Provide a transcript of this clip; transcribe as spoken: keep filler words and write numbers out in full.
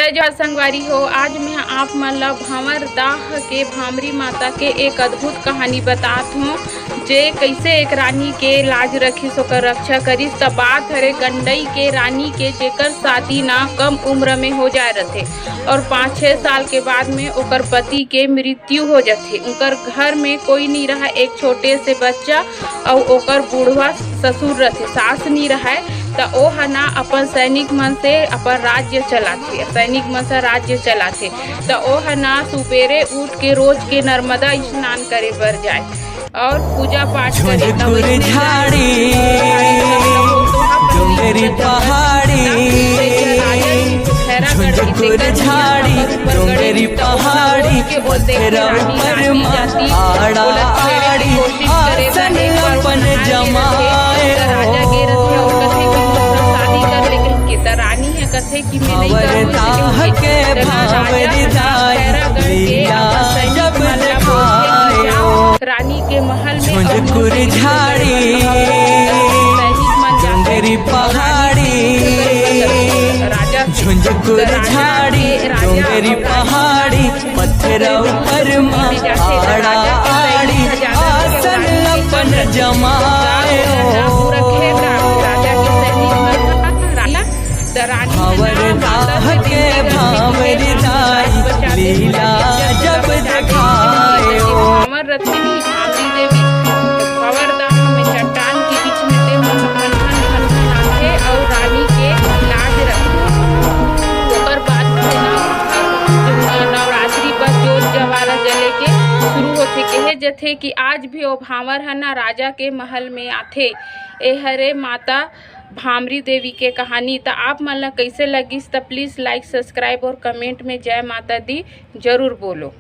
जय जोहार संगवारी हो, आज मैं आप मन ला भांवर दाह के भांवरी माता के एक अद्भुत कहानी बतात हूँ, जे कैसे एक रानी के लाज रखिस, ओकर रक्षा करिस। त बात हरे गंडई के रानी के, जेकर शादी ना कम उम्र में हो जाए रथे और पाँच छः साल के बाद में ओकर पति के मृत्यु हो जाथे। उनकर घर में कोई नहीं रहा, एक छोटे से बच्चा अउ ओकर बूढ़वा ससुर रथे, सास नी रहय, त ओ ह ना अपन सैनिक मन से अपन राज्य चलाथे, सैनिक मन से राज्य चलाथे। त ओ ह ना सुबेरे उठ के रोज के नर्मदा स्नान करे बर जाय और पूजा पाठ करे। त झुंझुकुर वइसने झाड़ी, डोंगरी पहाड़ी, झुंझुकुर झाड़ी, डोंगरी पहाड़ी, पथरा ऊपर मा आड़ा आड़ी, आसन अपन जमाए हो। राजा गे रथे अउ कथे कि मोर संग शादी कर ले कहिके। त रानी ह कथे कि मैं नइ करूँ, भांवर दाह के भांवरी दाई, लीला जब देखाए हो। रानी के महल में झुंझुकुर झाड़ी, डोंगरी पहाड़ी, झुंझुकुर झाड़ी, डोंगरी पहाड़ी, पथरा ऊपर मा आड़ा आड़ी, आसन अपन जमाए हो। भांवर दाह के भांवरी दाई, लीला जब देखाए हो। भांवर रथे नहीं, भांवरी देवी भांवर दाह में चट्टान के बीच में ते मन मन मन मन मन आथे अउ रानी के लाज रखथे। ओकर बाद से ना नवरात्रि पर जोत जवारा जले के शुरू होथे। कहे जथे कि आज भी ओ भांवर ह ना राजा के महल में आथे। ए हरे माता भांवरी देवी के कहानी। त आप मन ला कइसे लगिस, त please like, subscribe और comment में जय माता दी जरूर बोलो।